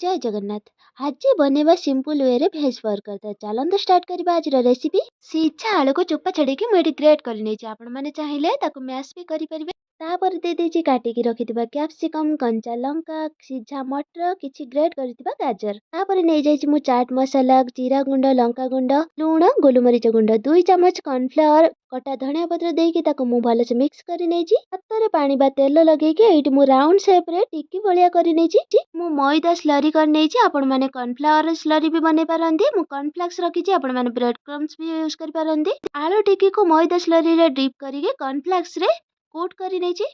ଜୟ ଜଗନ୍ନାଥ। ଆଜି ବନେଇବା ସିମ୍ପଲ୍ ୱେରେ ଭେଜ୍ ବର୍ଗର। ତ ଚାଲନ୍ତୁ ଷ୍ଟାର୍ଟ କରିବା ଆଜିର ରେସିପି। ସିଝା ଆଳୁକୁ ଚୋପା ଛଡ଼େଇକି ମୁଁ ଏଠି ଗ୍ରେଟ୍ କରିନେଇଛି। ଆପଣମାନେ ଚାହିଁଲେ ତାକୁ ମ୍ୟାସ୍ ବି କରିପାରିବେ। ତାପରେ ଦେଇଦେଇଛି କାଟିକି ରଖିଥିବା କ୍ୟାପ୍ସିକମ୍, କଞ୍ଚା ଲଙ୍କା, ସିଝା ମଟର, କିଛି ଗ୍ରେଟ୍ କରିଥିବା ଗାଜର। ତାପରେ ନେଇଯାଇଛି ମୁଁ ଚାଟ୍ ମସଲା, ଜିରା ଗୁଣ୍ଡ, ଲଙ୍କା ଗୁଣ୍ଡ, ଲୁଣ, ଗୋଲମରିଚ ଗୁଣ୍ଡ, 2 ଚାମଚ କର୍ଣ୍ଣଫ୍ଲାୱାର, କଟା ଧନିଆ ପତ୍ର ଦେଇକି ତାକୁ ମୁଁ ଭଲସେ ମିକ୍ସ କରି ନେଇଛି। ହାତରେ ପାଣି ବା ତେଲ ଲଗେଇକି ଏଇଠି ମୁଁ ରାଉଣ୍ଡ ସେପ୍ରେ ଟିକି ଭଳିଆ କରି ନେଇଛି। ମୁଁ ମଇଦା ସ୍ଲରି କରିନେଇଛି। ଆପଣମାନେ କର୍ଣ୍ଣଫ୍ଲାୱାର ସ୍ଲରି ବି ବନେଇ ପାରନ୍ତି। ମୁଁ କର୍ଣ୍ଣଫ୍ଲେକ୍ସ ରଖିଛି, ଆପଣମାନେ ବ୍ରେଡ୍ କ୍ରମ୍ସ ବି ୟୁଜ୍ କରିପାରନ୍ତି। ଆଳୁ ଟିକିକୁ ମଇଦା ସ୍ଲରିରେ ଡିପ୍ କରିକି କର୍ଣ୍ଣଫ୍ଲେକ୍ସରେ କୋଟ୍ କରି ନେଇଛି।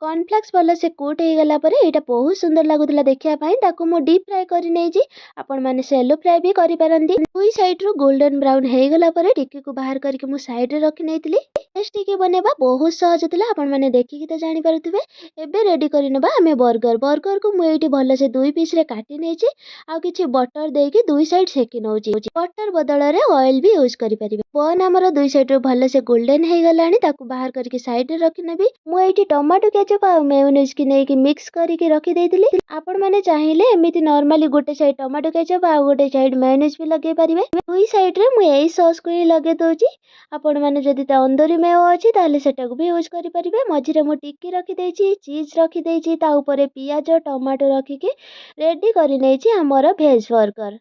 କର୍ଣ୍ଣଫ୍ଲେକ୍ସ ଭଲସେ କୋଟ୍ ହେଇଗଲା ପରେ ଏଇଟା ବହୁତ ସୁନ୍ଦର ଲାଗୁଥିଲା ଦେଖିବା ପାଇଁ। ତାକୁ ମୁଁ ଡିପ୍ ଫ୍ରାଏ କରି ନେଇଛି। ଆପଣମାନେ ସେଲୋ ଫ୍ରାଏ ବି କରିପାରନ୍ତି। ଦୁଇ ସାଇଡ଼ରୁ ଗୋଲ୍ଡେନ୍ ବ୍ରାଉନ୍ ହେଇଗଲା ପରେ ଟିକିକୁ ବାହାର କରିକି ମୁଁ ସାଇଡ଼ରେ ରଖି ନେଇଥିଲି। ଭେଜ୍ ଟିକି ବନେଇବା ବହୁତ ସହଜ ଥିଲା, ଆପଣମାନେ ଦେଖିକି ତ ଜାଣିପାରୁଥିବେ। ଏବେ ରେଡ଼ି କରିନେବା ଆମେ ବର୍ଗର। ବର୍ଗରକୁ ମୁଁ ଏଇଠି ଭଲସେ ଦୁଇ ପିସ୍ରେ କାଟି ନେଇଛି ଆଉ କିଛି ବଟର ଦେଇକି ଦୁଇ ସାଇଡ଼୍ ସେକି ନେଉଛି। ବଟର ବଦଳରେ ଅଏଲ୍ ବି ୟୁଜ୍ କରିପାରିବେ। ବନ୍ ଆମର ଦୁଇ ସାଇଡ଼ରୁ ଭଲସେ ଗୋଲ୍ଡେନ୍ ହେଇଗଲାଣି। ତାକୁ ବାହାର କରିକି ସାଇଡ଼ରେ ରଖିନେବି। ମୁଁ ଏଇଠି ଟମାଟୋ କେଚପ୍ ଆଉ ମେୟୋନିଜ୍କି ନେଇକି ମିକ୍ସ କରିକି ରଖିଦେଇଥିଲି। ଆପଣମାନେ ଚାହିଁଲେ ଏମିତି ନର୍ମାଲି ଗୋଟେ ସାଇଡ଼୍ ଟମାଟୋ କେଚପ୍ ଆଉ ଗୋଟେ ସାଇଡ଼୍ ମେୟୋନିଜ୍ ବି ଲଗେଇ ପାରିବେ। ଦୁଇ ସାଇଡ଼୍ରେ ମୁଁ ଏଇ ସସ୍କୁ ହିଁ ଲଗେଇ ଦେଉଛି। ଆପଣମାନେ ଯଦି ତନ୍ଦୁରୀ ମେୟୋ ଅଛି, ତାହେଲେ ସେଟାକୁ ବି ୟୁଜ୍ କରିପାରିବେ। ମଝିରେ ମୁଁ ଟିକି ରଖିଦେଇଛି, ଚିଜ୍ ରଖିଦେଇଛି, ତା ଉପରେ ପିଆଜ, ଟମାଟୋ ରଖିକି ରେଡ଼ି କରିନେଇଛି ଆମର ଭେଜ୍ ବର୍ଗର।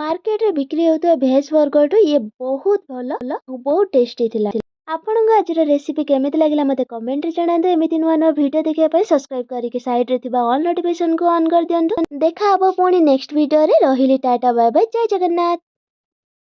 ମାର୍କେଟରେ ବିକ୍ରି ହେଉଥିବା ଭେଜ୍ ବର୍ଗରଠୁ ଇଏ ବହୁତ ଭଲ ଆଉ ବହୁତ ଟେଷ୍ଟି ଥିଲା। ଆପଣଙ୍କୁ ଆଜିର ରେସିପି କେମିତି ଲାଗିଲା, ମୋତେ କମେଣ୍ଟରେ ଜଣାନ୍ତୁ। ଏମିତି ନୂଆ ନୂଆ ଭିଡ଼ିଓ ଦେଖିବା ପାଇଁ ସବସ୍କ୍ରାଇବ୍ କରିକି ସାଇଡ଼୍ରେ ଥିବା ଅଲ୍ ନୋଟିଫିକେସନ୍କୁ ଅନ୍ କରିଦିଅନ୍ତୁ। ଦେଖା ହେବ ପୁଣି ନେକ୍ସଟ ଭିଡ଼ିଓରେ। ରହିଲି, ଟାଟା, ବାଏ ବାଏ, ଜୟ ଜଗନ୍ନାଥ।